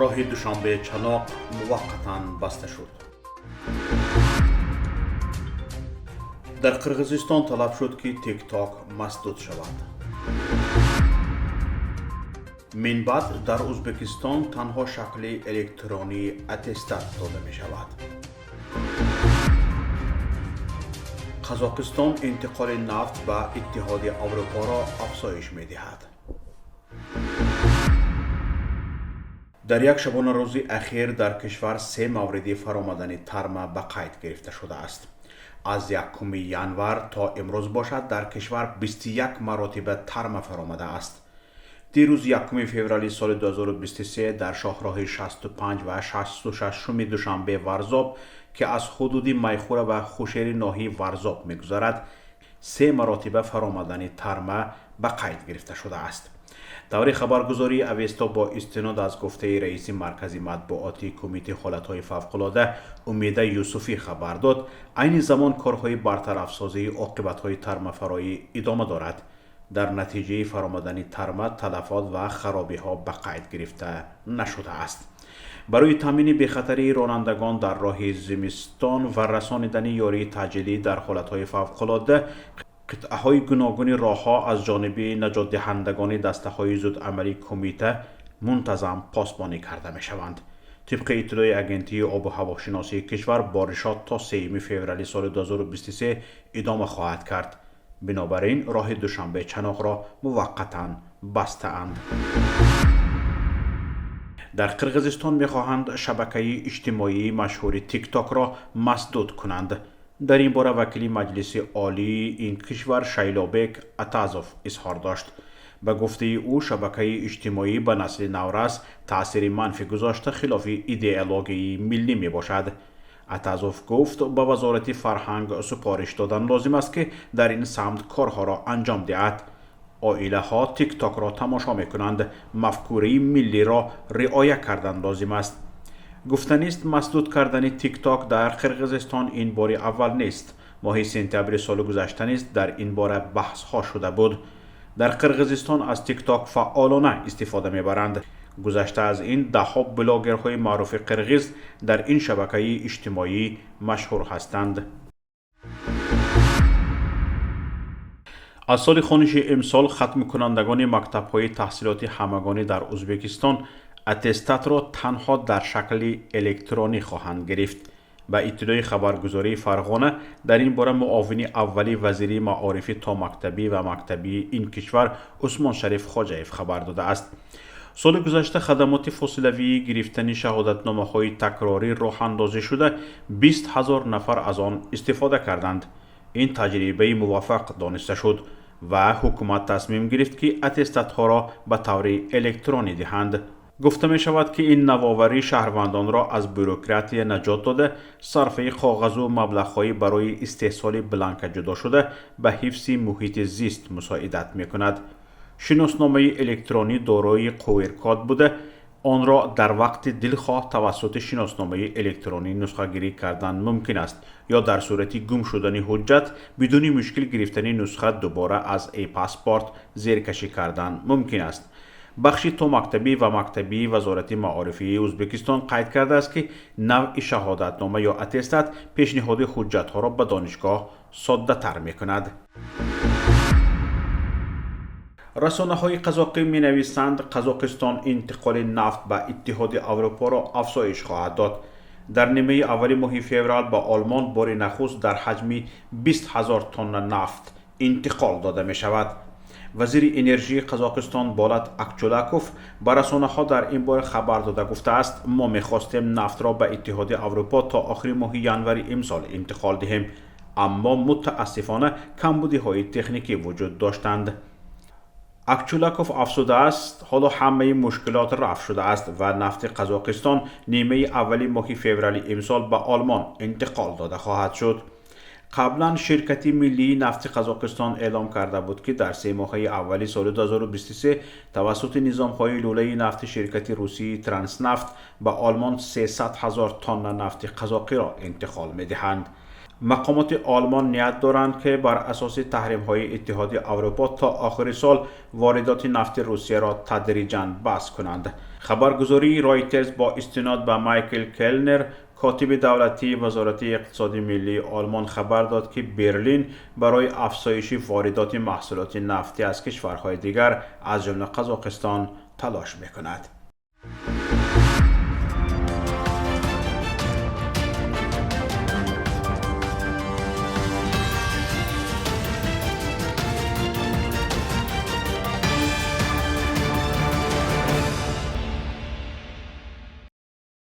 Роҳи Душанбе Чаноқ муваққатан баста шуд. Дар Қирғизистон талаб шуд, ки ТикТок масдуд шавад. Минбаъд дар Ӯзбекистон танҳо шакли электронии аттестат дода мешавад. Қазоқистон интиқоли нафт ба Иттиҳоди Аврупоро афзоиш медиҳад. Дар як шабонарӯзи ахир дар кишвар се мавриди фаромадани тарма ба қайд гирифта шудааст. Аз 1 январ то имрӯз бошад, дар кишвар 21 маротиба тарма фаромадааст. Дирӯз, 1 феврали соли 2023, дар шоҳроҳи 65 ва 66 Душанбе Варзоб, ки аз ҳудуди Майхура ва Хушери ноҳияи Варзоб мегузарад, се маротиба фаромадани тарма ба қайд гирифта шудааст. Таври хабаргузории Авесто бо истинод аз гуфтаи раиси маркази матбуотии Кумитаи ҳолатҳои фавқулода Умеда Юсуфӣ хабар дод, айни замон корҳои бартарафсозии оқибатҳои тармафароӣ идома дорад. Дар натиҷаи фаромадани тарма талафот ва харобиҳо ба қайд гирифта нашудааст. Барои таъмини бехатарии ронандагон дар роҳи зимистон ва расонидани ёрии таъҷилӣ дар ҳолатҳои фавқулодда, қитъаҳои гуногуни роҳҳо аз ҷониби наҷотдиҳандагони дастаҳои зудамалии кумита мунтазам посбонӣ карда мешаванд. Тибқи иттилои Агентии обу ҳавошиносии кишвар, боришот то 3 феврали соли 2023 идома хоҳад кард. Бинобар ин роҳи Душанбе Чаноқро муваққатан бастаанд. Дар Қирғизистон мехоҳанд шабакаи иҷтимоии машҳури ТикТокро масдуд кунанд. Дар ин бора вакили Маҷлиси Олии ин кишвар Шайлобек Атазов изҳор дошт. Ба гуфтаи ӯ, шабакаи иҷтимоӣ ба насли наврас таъсири манфӣ гузошта, хилофи идеологияи миллӣ мебошад. Атазов гуфт, ба Вазорати фарҳанг супориш додан лозим аст, ки дар ин самт корҳоро анҷом диҳад. Оилаҳо ТикТокро тамошо мекунанд, мафкураи миллиро риоя кардан лозим аст. Гуфтанист, масдуд кардани ТикТок дар Қирғизистон ин бори аввал нест. Моҳи сентябри соли гузашта низ дар ин бора баҳсҳо шуда буд. Дар Қирғизистон аз ТикТок фаъолона истифода мебаранд. Гузашта аз ин, даҳҳо блогерҳои маъруфи қирғиз дар ин шабакаи иҷтимоӣ машҳур ҳастанд. Аз соли хониши имсол хатмкунандагони мактабҳои таҳсилоти ҳамагонӣ дар Ӯзбекистон аттестатро танҳо дар шакли электронӣ хоҳанд гирифт. Ба иттилои хабаргузории Фарғона, дар ин бора муовини аввали вазири маорифи томактабӣ ва мактабии ин кишвар Усмон Шариф Хоҷаев хабар додааст. Соли гузашта хадамоти фосилавии гирифтани шаҳодатномаҳои такрорӣ роҳандозӣ шуда, 20 000 нафар аз он истифода карданд. Ин таҷрибаи муваффақ дониста шуд ва ҳукумат тасмим гирифт, ки аттестатҳоро ба таври электронӣ диҳанд. Гуфта мешавад, ки ин навоварӣ шаҳрвандонро аз бюрократия наҷот дода, сарфаи коғазу маблағҳои барои истеҳсоли бланка ҷудошуда ба ҳифзи муҳити зист мусоидат мекунад. Шиносномаи электронӣ дорои QR-код буда, онро дар вақти дилхоҳ тавассути шиносномаи электронӣ нусхагирӣ кардан мумкин аст ё дар сурати гум шудани ҳуҷҷат бидуни мушкил гирифтани нусха дубора аз э-паспорт зеркашӣ кардан мумкин аст. Бахши томактабӣ ва мактабии Вазорати маорифии Ӯзбекистон қайд кардааст, ки навъи шаҳодатнома ё аттестат пешниҳоди ҳуҷҷатҳоро ба донишгоҳ соддатар мекунад. Расонаҳои қазоқӣ менависанд, Қазоқистон интиқоли нафт ба Иттиҳоди Аврупоро афзоиш хоҳад дод. Дар нимаи аввали моҳи феврал ба Олмон бори нахуст дар ҳаҷми 20 000 тонна нафт интиқол дода мешавад. Вазири энержии Қазоқистон Болат Акчулаков ба расонаҳо дар ин бора хабар дода, гуфтааст: «Мо мехостем нафтро ба Иттиҳоди Аврупо то охири моҳи январи имсол интиқол диҳем, аммо мутаассифона камбудиҳои техникӣ вуҷуд доштанд». Акчулаков афзудааст, ҳоло ҳамаи мушкилот рафъ шудааст ва нафти Қазоқистон нимаи аввали моҳи феврали имсол ба Олмон интиқол дода хоҳад шуд. Қаблан ширкати миллии нафти Қазоқистон эълом карда буд, ки дар 3 моҳаи аввали соли 2023 тавассути низомҳои лӯлаи нафти ширкати русии Транснафт ба Олмон 300 000 тонна нафти қазоқиро интиқол медиҳанд. Мақомоти Олмон ният доранд, ки бар асоси таҳримҳои Иттиҳоди Аврупо то охири сол воридоти нафти Русияро тадриҷан бас кунанд. Хабаргузории Ройтерс бо истинод ба Майкл Келнер, котиби давлатии Вазорати иқтисоди миллии Олмон, хабар дод, ки Берлин барои афзоиши воридоти маҳсулоти нафтӣ аз кишварҳои дигар, аз ҷумла Қазоқистон, талош мекунад.